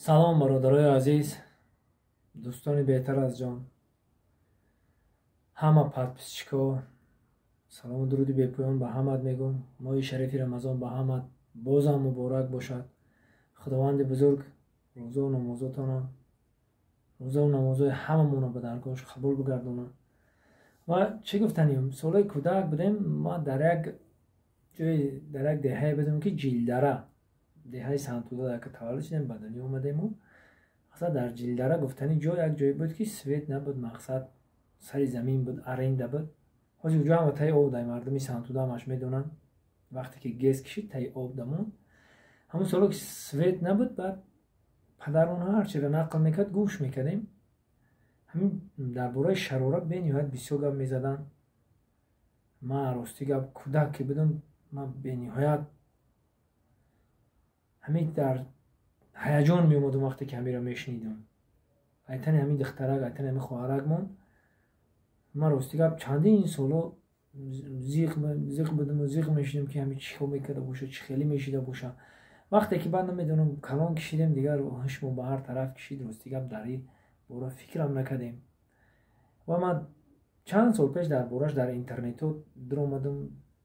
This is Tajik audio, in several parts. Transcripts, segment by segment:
Салом, бародарои азиз, дӯстони беҳтар аз ҷон, ҳама подписчико, салому дуруди бепоён ба ҳамат мегӯм. Моҳи шарифи Рамазон ба ҳамат бозам муборак бошад. Худованди бузург рӯзаву намозотона, рӯзаву намозои ҳамамонро ба даргоҳаш қабул бигардонад. Ва чӣ гуфтанем, солҳои кӯдак будем, ма дар як ҷои, дар як деҳае будем, ки Ҷилдара, деҳаи Сантуда ки таваллуд шудем, ба дунё омадему. Мақсад, дар Ҷилдара гуфтани ҷо як ҷое буд, ки свет набуд, мақсад, сари замин буд, аренда буд. Ҳозир уҷо ҳама таи об дай, мардуми Сантуда ҳамаш медонанд. Вақте ки ГЭС кишид, таи об дамон. Ҳамон соло ки свет набуд, баъд падармон ҳарчиро нақл мекард, гӯш мекардем. Ҳамин дар бораи шарора бениҳоят бисёр гап мезаданд. Ман, рости гап, кӯдак ки будам, ман бениҳоят ҳамин дар ҳаяҷон меомадам, вақте ки ҳаминро мешунидам. Айтани ҳамин духтарак, айтани ҳамин хоҳаракмон, ман, рости гап, чандин соло зиқ будаму зиқ мешудам, ки ҳамин чӣ хел мекарда боша, чӣ хеле мешида боша. Вақте ки баъд, намедонам, калон кишидем, дигар ҳушмо ба ҳар тараф кишид, рости гап, дар ин бора фикрам накардем. Ва ман чанд сол пеш дар бораш дар интернетҳо дуромадам,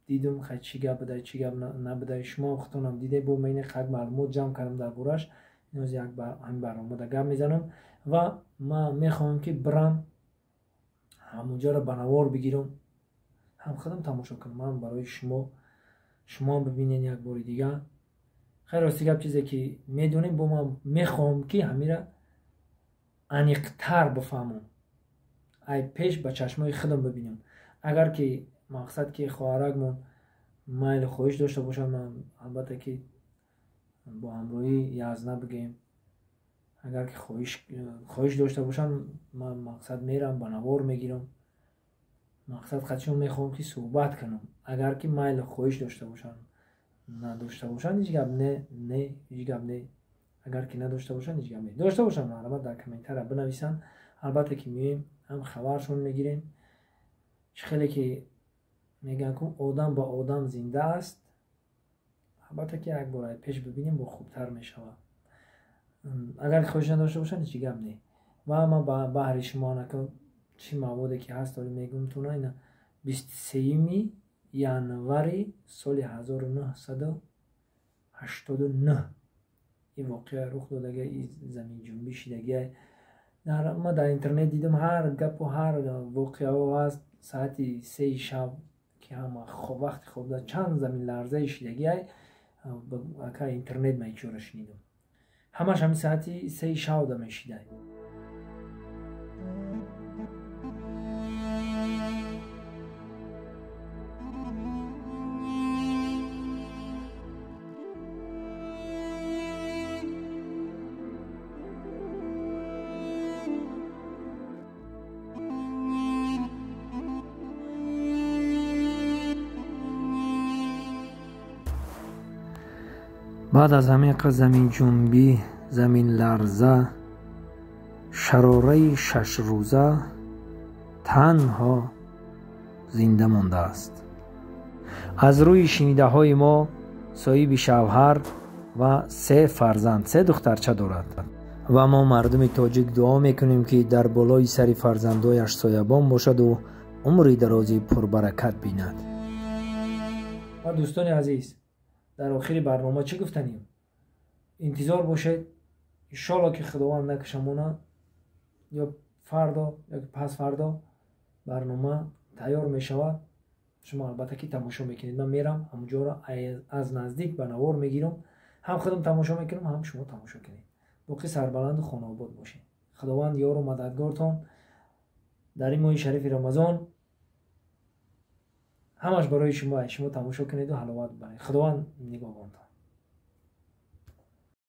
дидум, хай, чӣ гап буда, чӣ гап набуда. Шумо худтонам диде, бо ман як маълумот ҷамъ кардам дар бораш. Иноз як ҳамин барномада гап мезанам ва ман мехоҳам, ки бирам ҳамонҷоро ба навор бигирам, ҳам худам тамошо кунам, ҳам барои шумо, шумоам бибинед як бори дигар. Хайр, рости гап, чизе ки медонем, бо ман мехоҳам, ки ҳамира аниқтар бифаҳмам, ай пеш ба чашмои худам бибинам. Агар ки, мақсад, ки хоҳаракмон майлу хоҳиш дошта бошад, ман албатта ки бо ҳамроҳӣ язна бигӯем. Агар ки хоҳиш дошта бошанд, ман, мақсад, мерам, ба навор мегирам. Мақсад, қатишон мехоҳам, ки суҳбат кунам, агар ки майлу хоҳиш дошта бошанд. Надошта бошанд, ҳеҷ гап не, не, ҳеҷ гап не. Агар ки надошта бошанд, ҳеҷ гап не. Дошта бошанд, марҳамат, дар комментария бинависанд. Албатта ки меоем, ҳам хабаршон мегирем. Чӣ хеле ки мегӯянд ку, одам ба одам зинда аст. Албатта ки як бор пеш бибинем, бо хубтар мешавад. Агар хоҳиш надошта бошанд, ҳеҷ гап не. Ва ман ба баҳри шумо анака чӣ маводе ки ҳаст, оли мегӯм-туна. Ина 23-юми январи соли 1989 ин воқеа рух додага, ин заминҷунбӣ шидагия. Ман дар интернет дидам, ҳар гапу ҳар воқеаҳо ҳаст. Соати 3-и шаб, ки ҳама вақти хобда, чанд заминларзаи шидагиай. Ака интернет ман ичора шунидам, ҳамаш ҳамин соати 3-и шабда мешидай. Баъд аз ҳамин қад заминҷунбӣ, заминларза, шарораи 6 рӯза танҳо зинда мондааст. Аз рӯи шунидаҳои мо, соҳиби шавҳар ва се фарзанд, се духтарча дорад. Ва мо, мардуми тоҷик, дуо мекунем, ки дар болои сари фарзандояш соябон бошаду умри дарози пурбаракат бинад. Ва дӯстони азиз, дар охири барнома чӣ гуфтанем? Интизор бошед, иншолло ки Худованд накашамона, ё фардо, ё пасфардо барнома тайёр мешавад. Шумо албатта ки тамошо мекунед. Ман мерам, ҳамонҷоро аз наздик ба навор мегирам, ҳам худам тамошо мекунам, ҳам шумо тамошо кунед. Боқӣ сарбаланду хонаобод бошед. Худованд ёру мададгортон дар ин моҳи шарифи Рамазон. Ҳамаш барои шумо, шумо тамошо кунеду ҳаловат бибаред. Худованд нигоҳбонтон.